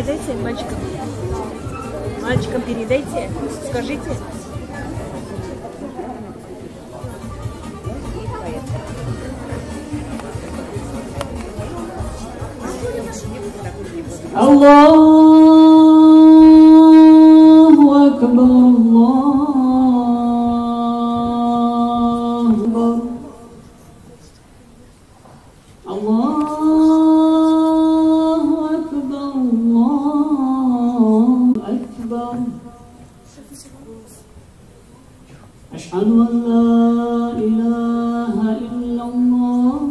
Передайте мальчикам. Мальчикам передайте, скажите. Аллаху акбар, Аллаху акбар. Аллаху акбар, Аллаху акбар. Ашхаду ан ла илаха иллаллах.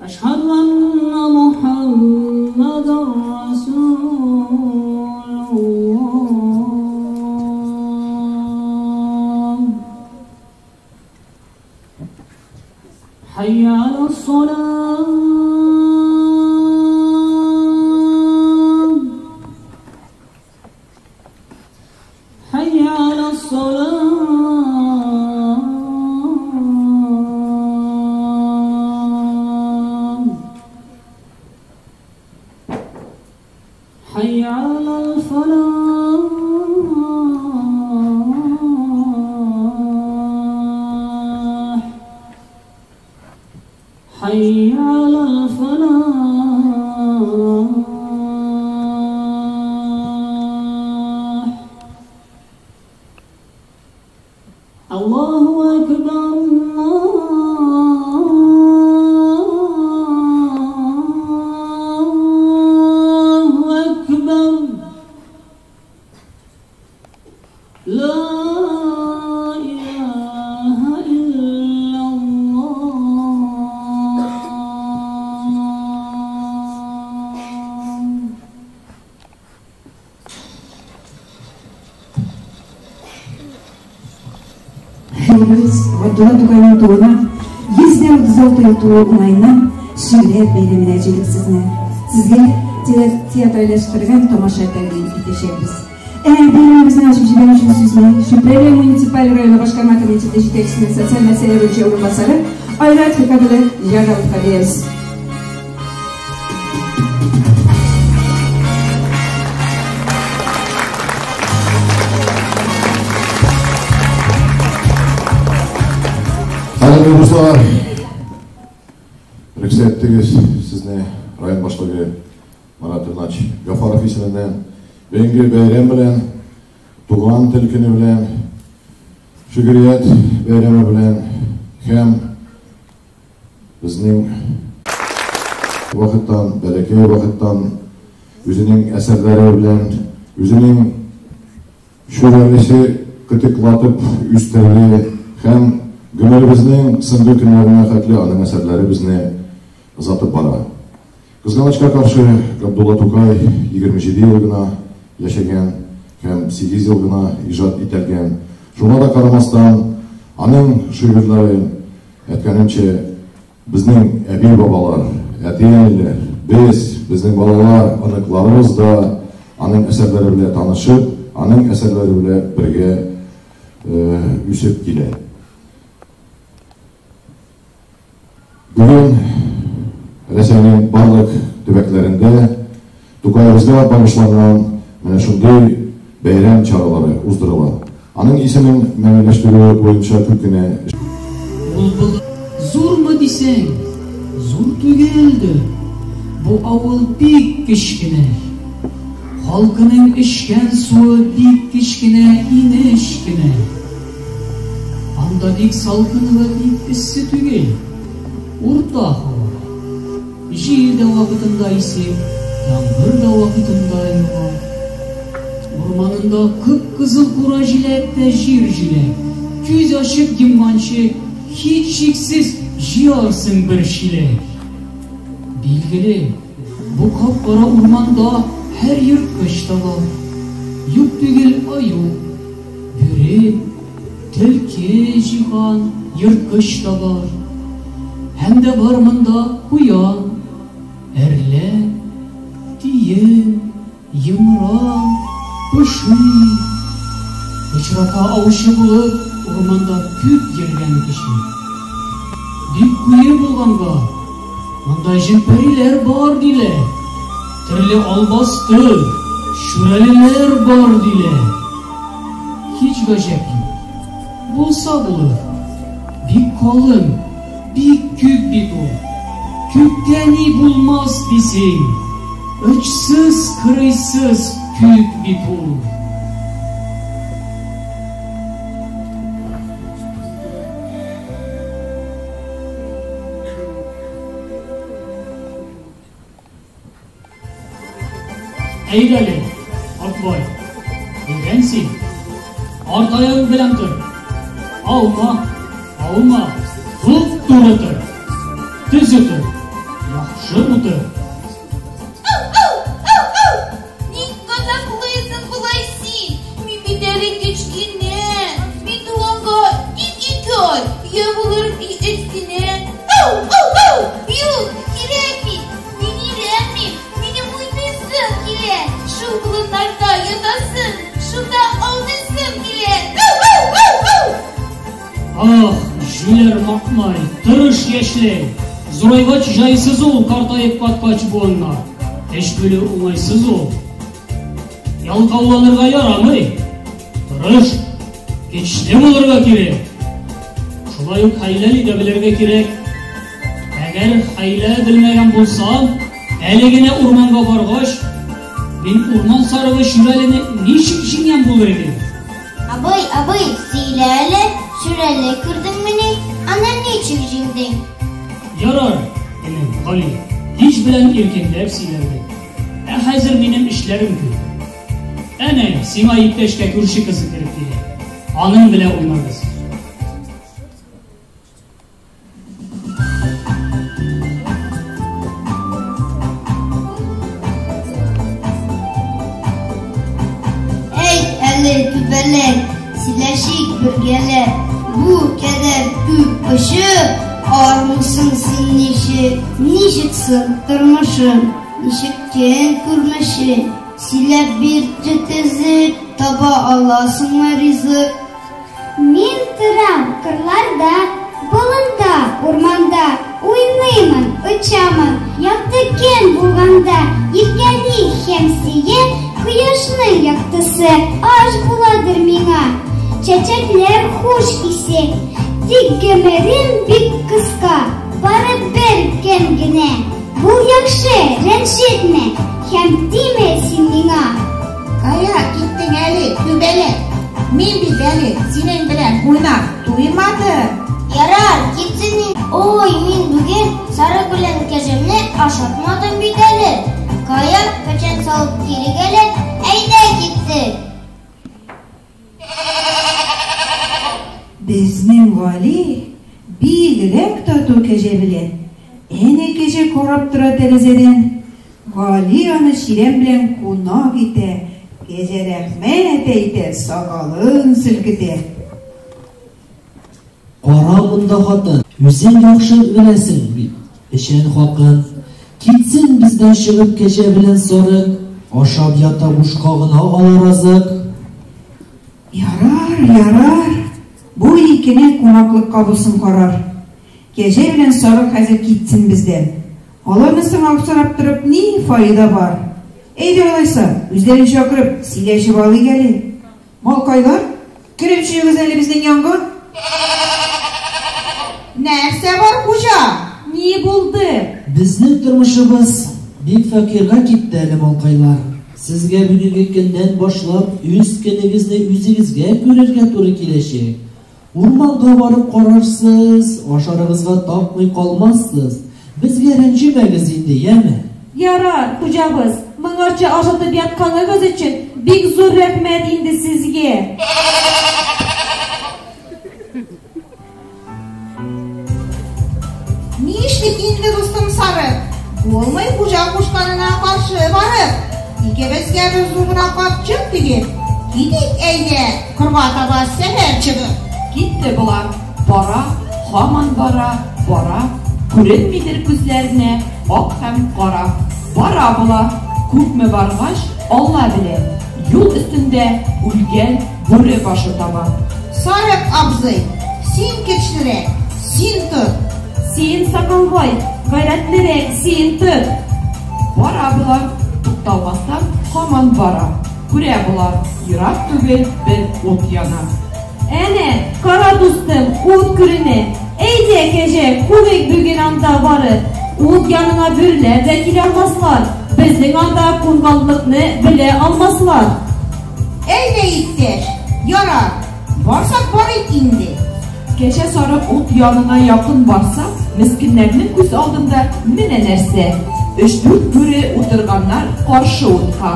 أشهد أن محمدا رسول الله. حي على الصلاة. حي على الصلاة. حي على الفلاح. حي على الفلاح. الله أكبر الله أكبر. لا إله إلا الله. Biz Габдулла Тукайның тууына 136 ел тулу уңаеннан Шигърият бәйрәменә җыйдык сезне. Сезгә театральләштергән тамаша тәкъдим итәчәкбез. Бәйрәмебезне ачып җибәрү өчен сүзне Чүпрәле муниципаль районы башкарма комитеты җитәкчесенең социаль мәсьәләләр буенча урынбасары Айрат Фиркат улы Җәлаловка бирәбез. Хөрмәтле дуслар, рөхсәт итегез сезне район башлыгы Марат Ильич Гафаров исеменнән бүгенге бәйрәм белән, туган тел көне белән, шигърият бәйрәме белән һәм безнең вакыттан, бәләкәй вакыттан үзенең әсәрләре белән, үзенең шүрәлесе кытыклатып үстерде һәм гомеребезнең соңгы көннәренә хәтле аның әсәрләре безне озатып бара. Кызганычка каршы, Габдулла Тукай 27 ел гына яшәгән һәм 8 ел гына иҗат ителгән. Шуңа да карамастан, аның шигырьләре, әйткәнемчә, безнең әби-бабалар, әти-әниләр, без, безнең балалар, оныкларыбыз да аның әсәрләре белән танышып, аның әсәрләре белән бергә үсеп килә. Бүген Рәсәйнең барлык төбәкләрендә Тукаебызга багышланган менә шундый бәйрәм чаралары уздырыла. Аның исемен мәңгеләштерү буенча күп кенә Ул был зурмы дисәң, зур түгелдер. Бу авыл бик кечкенә. Халкының эчкән суы бик кечкенә, инеш кенә. Анда бик салкын вә бик эссе түгел. Урта һава. Җил дә вакытында исеп, яңгыр да вакытында ява. Урманында кып-кызыл кура җиләк тә җир җиләк. Күз ачып йомганчы, һичшиксез җыярсың бер чиләк. Билгеле, бу кап-кара урманда һәр ерткыч та бар. Юк түгел аю, бүре, төлке җиһан, ерткыч та бар. Һәм дә бар монда куян, әрлән, тиен, йомран, поши. Очрата аучы булып, урманда күп йөргән кеше. Бик куе булганга, монда җен-пәриләр бар, диләр. Төрле албасты, шүрәлеләр бар, диләр. Һич гаҗәп юк. Булса булыр. Бик калын, бик күп бит ул. Күктә ни булмас дисең. Очсыз-кырыйсыз күк бит ул. Әйдәле, Акбай, әйдән син. Арт аягың белән тор. Аума, аума, туп-туры тор. Төзе тор, яхшы утыр. Ау-ау-ау-ау! Ник газаплыйсың болай син? Мин бит әле кечкенә. Мин туганга тик ике ай, я булыр өч кенә. Ау-ау-ау! Юк, кирәкми. Мин өйләнмим. Минем уйныйсым килә. Шул болыннарда ятасым, шунда ауныйсым килә. Ау-ау-ау-ау! Ах, җүләр Макмай, тырыш яшьләй. Зурайгач җайсыз ул, картаеп каткач буыннар. Эш бүлү уңайсыз ул. Ялкауланырга ярамый. Тырыш, көчле булырга кирәк. Шулай ук хәйләли дә белергә кирәк. Әгәр хәйлә белмәгән булсам, әле генә урманга баргач, мин урман сарыгы Шүрәлене ничек җиңгән булыр идем? Абый, абый, сөйлә әле, Шүрәле күрдеңмени? Аны ничек җиңдең? Ярар, энем Гали, кич белән иркенләп сөйләрмен. Ә хәзер минем эшләрем күп. Әнә, сиңа иптәшкә күрше кызы кереп килә. Аның белән уйнагыз. Әйт әле, күбәләк, сөйләшик бергәләп. Бу кадәр күп очып, армыйсың син ничек? Ничек соң тормышың, ничек көн күрмешең? Сөйләп бирче төзек, таба аласыңмы ризык? Мин торам кырларда, болында, урманда, уйныймын, очамын, якты көн булганда, иркәли һәм сөя кояшның яктысы аш буладыр миңа. Чәчәкләр хуш исе, тик гомерем бик кыска, бары бер көн генә. Бул яхшы, рәнҗетмә һәм тимә син миңа. Кая киттең әле, күбәләк? Мин бит әле синең белән уйнап туймадым. Ярар, китсен инде. Ой, мин бүген сарык белән кәҗәмне ашатмадым бит әле. Кая, печән салып килик әле. Әйдә, киттек. Безнең Гали бигрәк тату кәҗә белән. Әнә кәҗә карап тора тәрәзәдән. Гали аны чирәм белән кунак итә, кәҗә рәхмәт әйтә, сакалын селкетә. Кара монда, хатын, үзең яхшы беләсең бит печән хакын. Китсен бездән чыгып кәҗә белән сарык, ашап ята бушка гына алар азык. Ярар, ярар, бу икене кунаклыкка булсын карар. Кәҗә белән сарык хәзер китсен бездән. Аларны соң сорап торып ни файда бар? Әйдә алайса, үзләрен чакырып, сөйләшеп алыйк әле. Малкайлар, кереп чыгыгыз әле безнең янга. Нәрсә бар, хуҗа? Ни булды? Безнең тормышыбыз бик фәкыйрьгә китте әле, малкайлар. Сезгә бүгенге көннән башлап үз көнегезне үзегезгә күрергә туры киләчәк. Урманга барып карарсыз, ашарыгызга тапмый калмассыз. Безгә рәнҗемәгез инде, яме? Ярар, хуҗабыз, моңарчы ашатып ятканыгыз өчен бик зур рәхмәт инде сезгә. Нишлик инде, дустым сарык? Булмый хуҗа кушканына каршы барып. Икебезгә бер зур гына капчык тегеп, китик әйдә, кырга таба сәфәр чыгып. Китте болар, бара, һаман бара, бара, күренмидер күзләренә ак һәм кара. Бара болар, күпме баргач, Алла белә, юл өстендә үлгән бүре башы таба. Сарык абзый, син көчлерәк, син тот. Син, Сакалбай, гайрәтлерәк, син тот. Бара болар, тукталмастан һаман бара. Күрә болар, ерак түгел бер ут яна. Әнә, кара дустым, ут күренә. Әйдә, кәҗә, куныйк бүген анда барып. Ут янына бүреләр дә килә алмаслар. Безнең анда кунганлыкны белә алмаслар. Әйдә, иптәш, ярар, барсак барыйк инде. Кәҗә сарык ут янына якын барса, мескеннәрнең күз алдында менә нәрсә. Өч-дүрт бүре утырганнар каршы утка.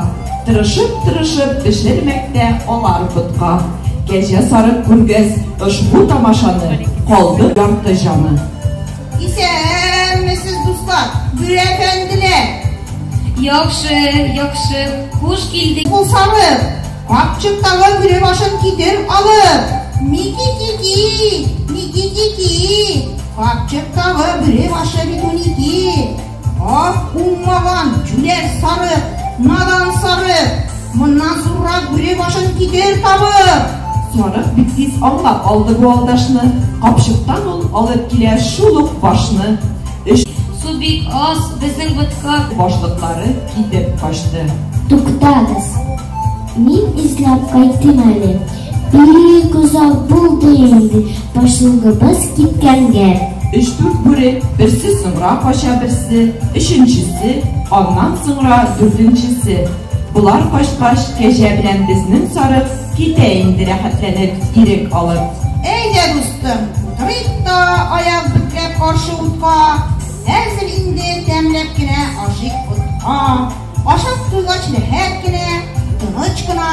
Тырышып-тырышып пешермәктә алар ботка. Кәҗә сарык күргәс ошбу тамашаны, калды ярты җаны. Исәнмесез, дуслар, бүре әфәнделәр! Яхшы, яхшы, хуш килдек. Ул сарык, капчыктагы бүре башын китер алып, Мики-кики, мики-кики, капчыктагы бүре башы бит 12. Ах, уңмаган, җүләр сарык, надан сарык, моннан зуррак бүре башын китер табып. Сарык бик тиз аңлап алды бу алдашны, капчыктан ул алып килә шул ук башны. Өч. Су бик аз, безнең ботка. Башлыклары китеп качты. Туктагыз, мин эзләп кайтыйм әле. Бик озак булды инде башлыгыбыз киткәнгә. Өч-дүрт бүре, берсе соңра кача берсе, өченчесе, аннан соңра дүртенчесе. Болар качкач, кәҗә белән безнең сарык китә инде рәхәтләнеп, ирек алып. Әйдә, дустым, утырыйк та аяк бөкләп каршы утка. Хәзер инде тәмләп кенә ашыйк ботка. Ашап туйгач рәхәт кенә, тыныч кына,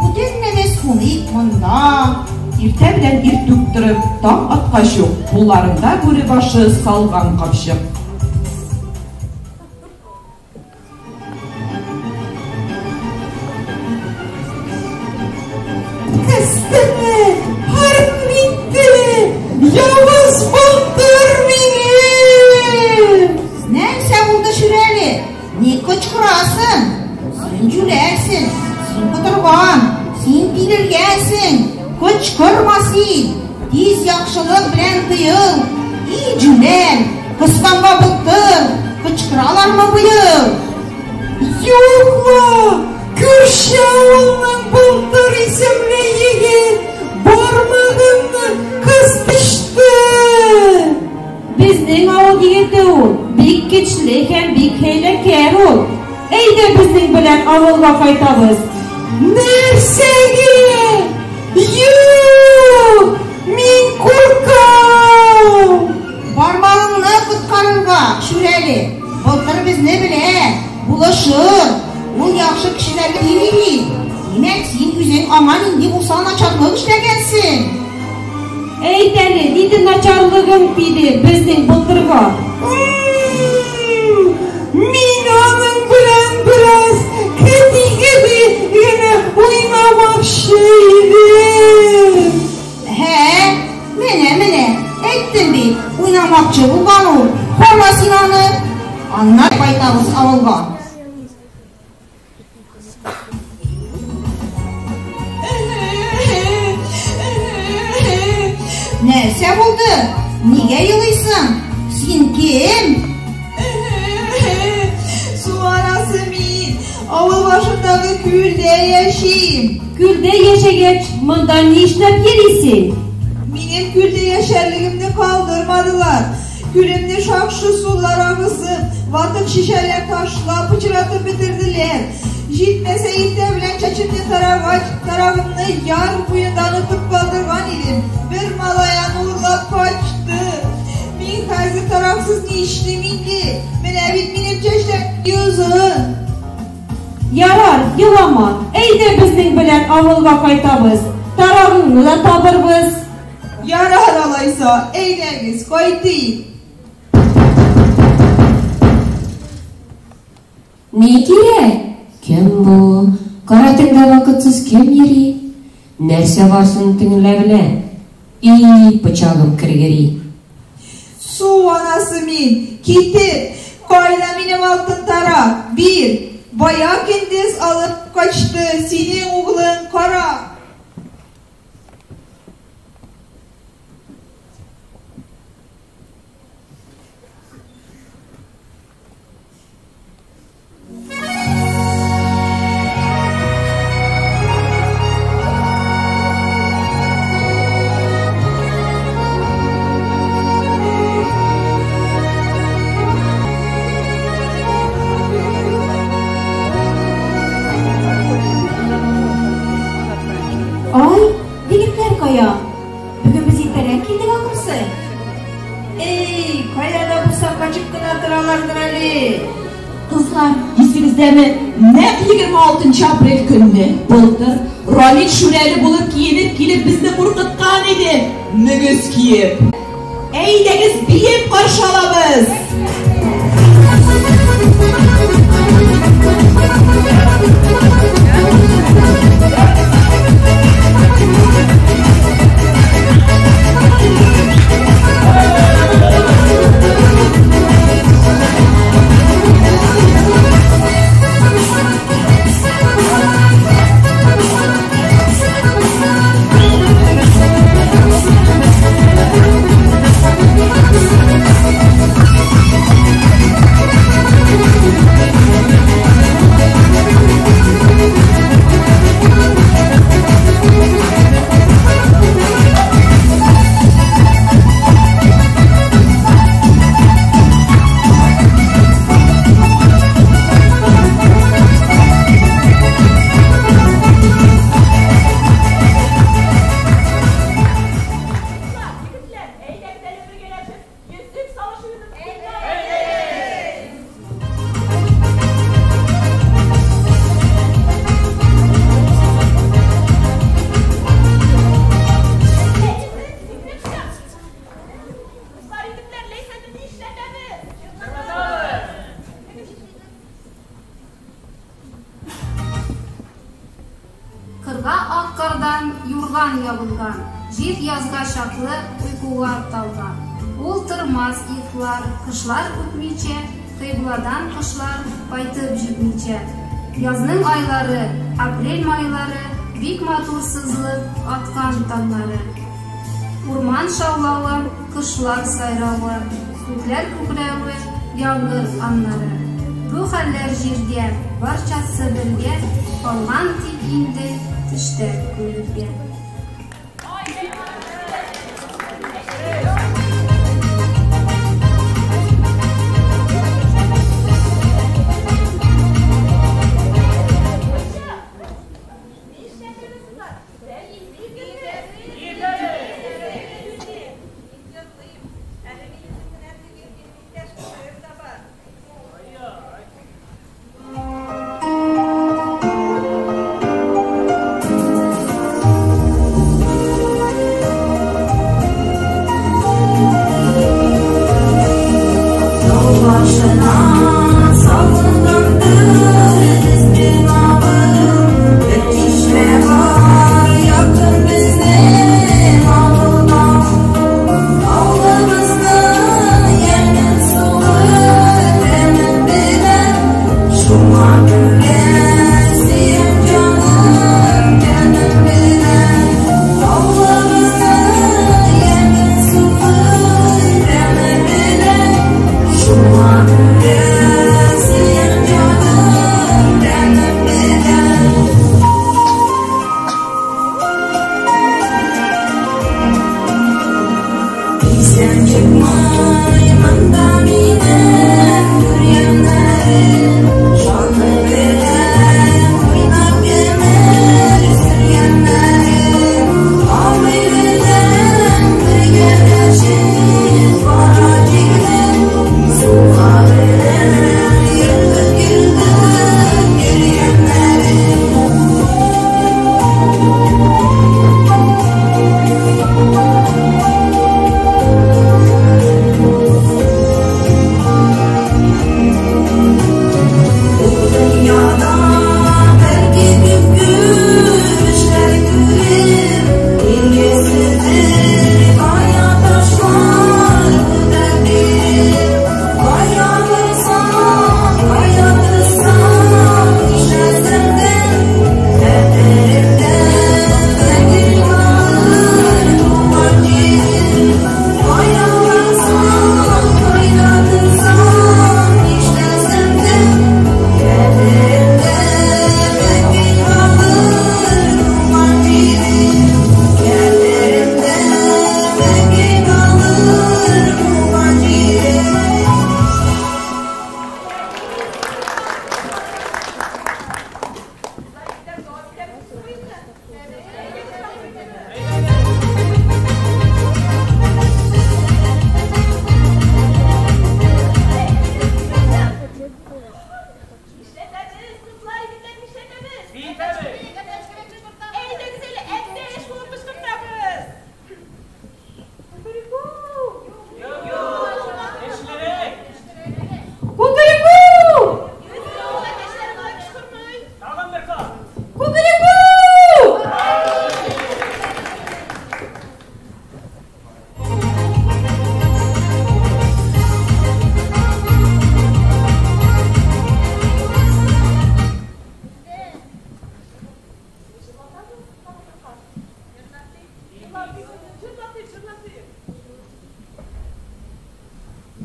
бүтәннәбез куныйк монда. Иртә белән иртүк торып, таң аткач ук, кулларында бүре башы салган капчык. Кыстымы, харап итте, явыз былтыр мине! Нәрсә булды, Шүрәле? Ник кычкырасың? Син җүләрсең, син котырган, син тилергәнсең. Кычкырма син, тиз яхшылык белән тыел. И җүләр, кысканга былтыр, кычкыралармы быел? Юк ла, күрше авылның Былтыр исемле егет бармагымны кыстышты. Безнең авыл егете ул, бик көчле һәм бик хәйләкәр ул. Әйдә безнең белән авылга кайтабыз. Нәрсәгә? Юк, мин куркам. Бармагыңны коткарырга, Шүрәле. Былтыр безне белә, булышыр. Ул яхшы кешеләргә тими бит. Димәк, син үзең аңа нинди булса начарлык эшләгәнсең. Әйт әле, нинди начарлыгың тиде безнең Былтырга? Мин аның белән бераз кети-кети генә уйнамакчы идем. Һә, менә, менә, әйттем бит, уйнамакчы булган ул. Кара син аны. Аннан кайтабыз авылга. Нәрсә булды? Нигә елыйсың? Син кем? Су анасы мин. Авыл башындагы күлдә яшим. Күлдә яшәгәч, монда нишләп йөрисең? Минем күлдә яшәрлегемне калдырмадылар. Күлемне шакшы сулар агызып, ватык шешәләр ташлап, пычратып бетерделәр. Җитмәсә, иртә белән чәчемне тарагач, тарагымны яр буенда онытып калдырган идем. Бер малай аны урлап качты. Мин хәзер тараксыз нишлим инде? Менә бит минем чәчләр озын. Ярар, елама. Әйдә безнең белән авылга кайтабыз. Тарагыңны да табырбыз. Ярар алайса, әйдәгез, кайтыйк. Ни кирәк? Кем бу? Кара төндә вакытсыз кем йөри? Нәрсә бар соң төнлә белән? И, пычагым кергери. Су анасы мин, китер, кайда минем алтын тарак, бир, бая көндез алып качты синең углың карак. качып кына торалардыр әле. Кызлар, исегездәме, нәкъ 26 апрель көнне былтыр Рамил Шүрәле булып киенеп килеп безне куркыткан иде, мөгез киеп. Әйдәгез, биеп каршы алабыз! Кырга ак кардан юрган ябылган, Җир язга чаклы уйкуга талган. Ул тормас йоклар, кышлар үтмичә, Кыйбладан кошлар кайтып җитмичә. Язның айлары, апрель-майлары, Бик матур сызылып аткан таңнары. Урман шаулавы, кошлар сайравы, Күкләр күкрәве, яңгыр аннары. Бу хәлләр җиргә, барчасы бергә, Калган тик инде төштә күрергә. Шуңа күрә сөям.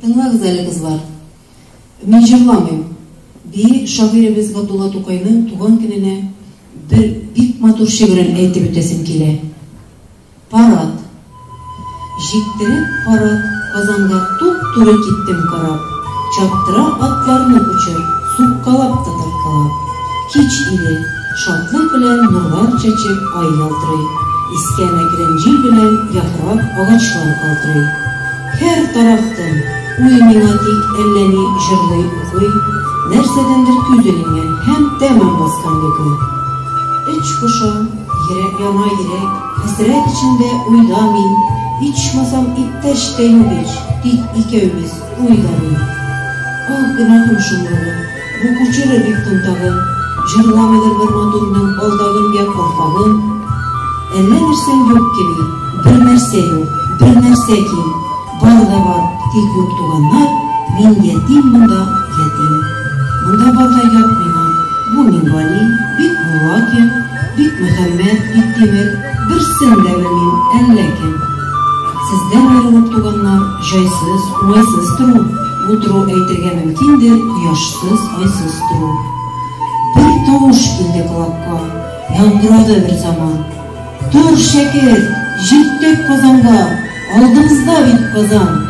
Тыңлагыз әле, кызлар. Мин җырламыйм. Бөек шагыйребез Габдулла Тукайның туган көненә бер бик матур шигырен әйтеп үтәсем килә. Парад. Җиктереп парад, Казанга туп-туры киттем карап. Чаптыра атларны кучер, суккалап та тарткалап. Кич иде. Шатлык белән нурлар чәчеп ай ялтырый. Искән әкрен җил белән яфрак, агачлар калтырый. Һәр тараф тын, уй миңа тик әллә ни җырлый, укый. Нәрсәдәндер күз эленгән һәм тәмам баскан йокы. Эч поша, йөрәк яна йөрәк, хәсрәт эчендә уйда мин, Ичмасам иптәш тә юк ич, тик икәүбез, уй да мин. Ах, гөнаһым шомлыгы, бу кучеры бик тынтагы, Җырламыйдыр бер матурның балдагын йә калфагын. Әллә нәрсәң юк кеби, бернәрсә юк, бернәрсә ким, Бар да бар, тик юк туганнар, мин ятим монда, ятим. Монда бар да ят миңа, бу Мингали, бик мулла кем, бик Мөхәммәт, Биктимер, берсен дә белмим, әллә кем. Сездән аерылып, туганнар, җайсыз, уңайсыз тору, бу тору әйтергә мөмкиндер, кояшсыз, айсыз тору. Бер тавыш килде колакка, яңгырады бер заман. Тор, шәкерт, җиттек Казанга, алдыбызда бит Казан!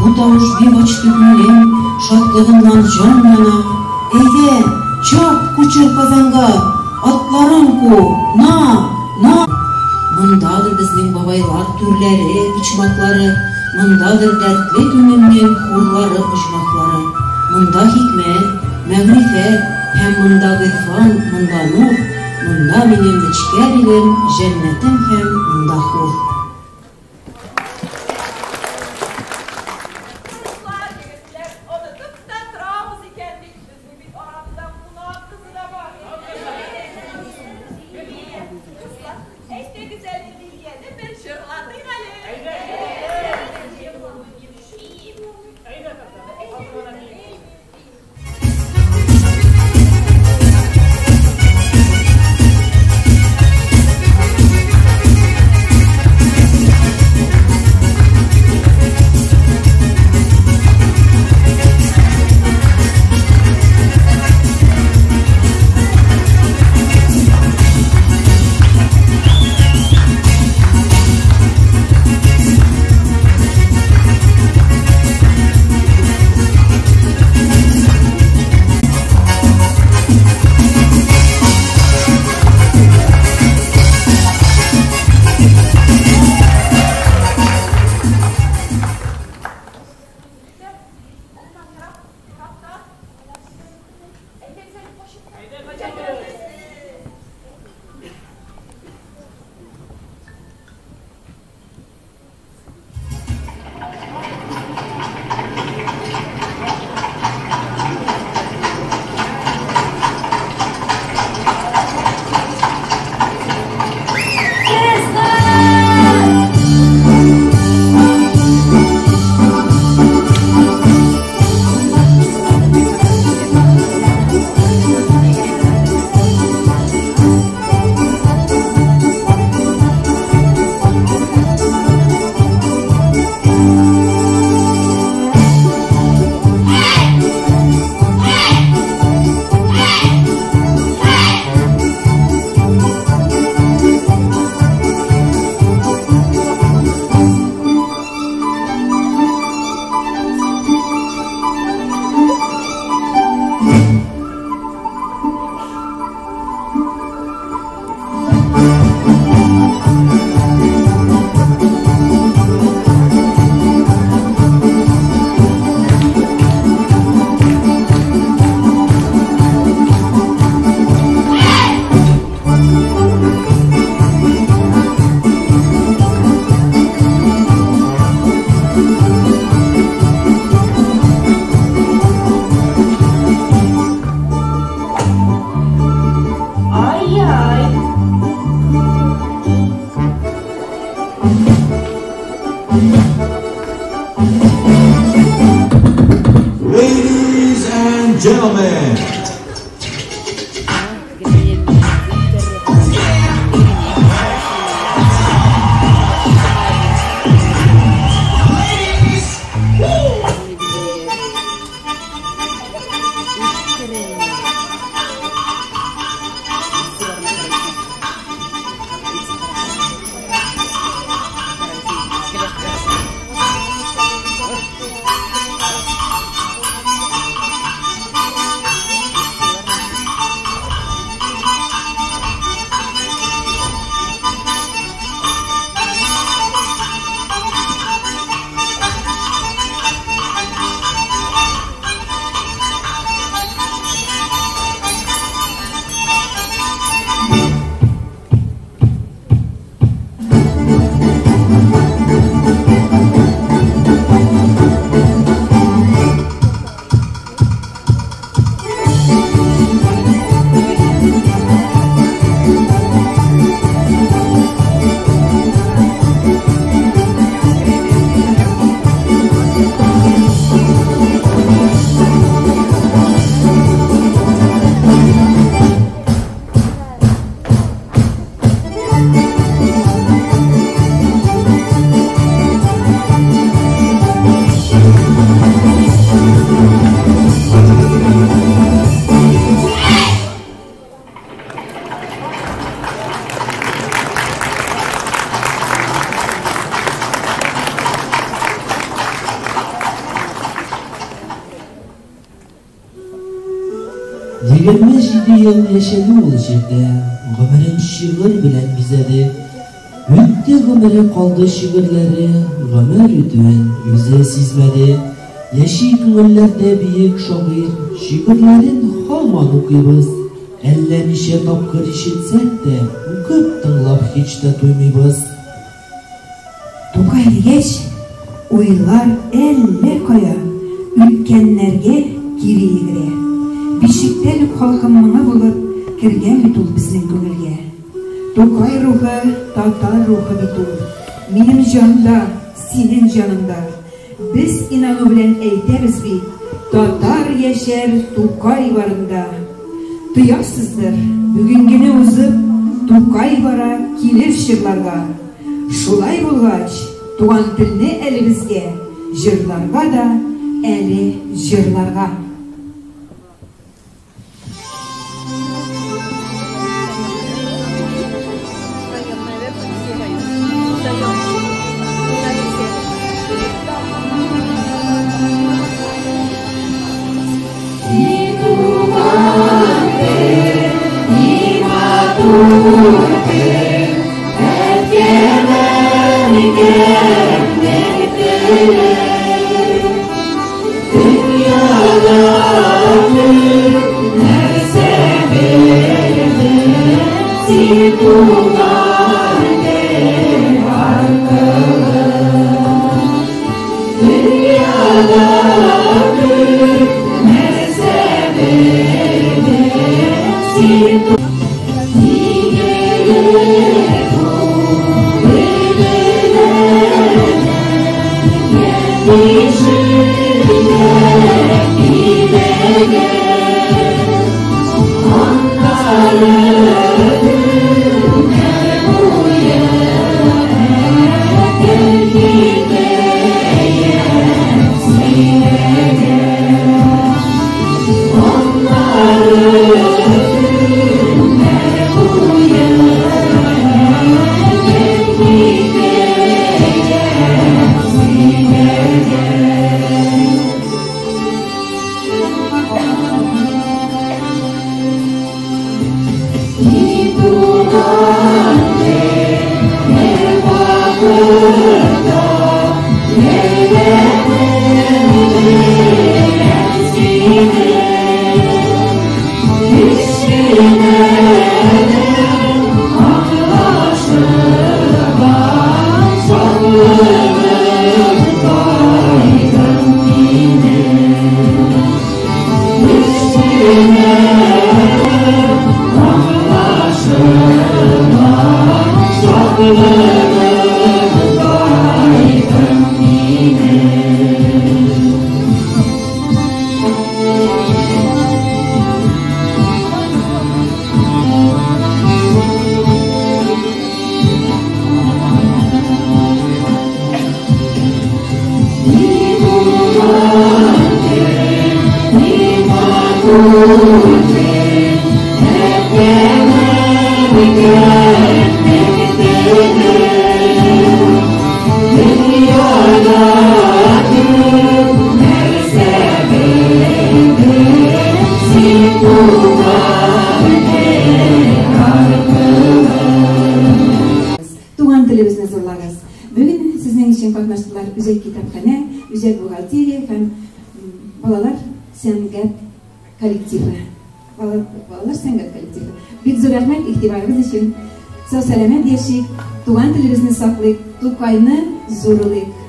Бу тавыш бик ачты күңелем, шатлыгымнан җан яна. Әйдә, чап, кучер, Казанга, атларын ку, на, на! Мондадыр безнең бабайлар түрләре, почмаклары, мондадыр дәртле күңелнең хурлары, оҗмахлары. Монда хикмәт, мәгърифәт һәм монда гыйрфан, монда нур, Монда минем нечкә билем, җәннәтем һәм монда хур. Кызлар, егетләр, онытып та торабыз икән бит, безнең бит арабызда кунак кызы да бар. Кызлар, әйдәгез әле Лилияне бер җырлатыйк әле. Әйдә, кызлар, азыр гына биик. Ай-яй! Ladies and gentlemen, 27 ел яшәде ул җирдә, гомерен шигырь белән бизәде. Үтте гомере, калды шигырьләре, гомер үтүен үзе сизмәде. Яши күңелләрдә бөек шагыйрь, шигырьләрен һаман укыйбыз. Әллә ничә тапкыр ишетсәк тә, укып тыңлап һич тә туймыйбыз. Тукай дигәч, уйлар әллә кая, үткәннәргә кире йөгерә. Бишектән үк халкым моңы булып кергән бит ул безнең күңелгә. Тукай рухы, татар рухы бит ул. Минем җанда, синең җаныңда. Без инану белән әйтәбез бит, татар яшәр Тукай барында. Тоясыздыр, бүгенгене узып, Тукай бара килер чорларга. Шулай булгач, туган телне әле безгә җырларга да, әле җырларга. Туган телебезне зурлагыз. Бүген сезнең өчен катнаштылар Үзәк китапханә, Үзәк бухгалтерия һәм балалар сәнгать коллективы. Балалар сәнгать коллективы. Бик зур рәхмәт игътибарыгыз өчен. Сау сәламәт яшик, туган телебезне саклыйк, Тукайны зурлыйк.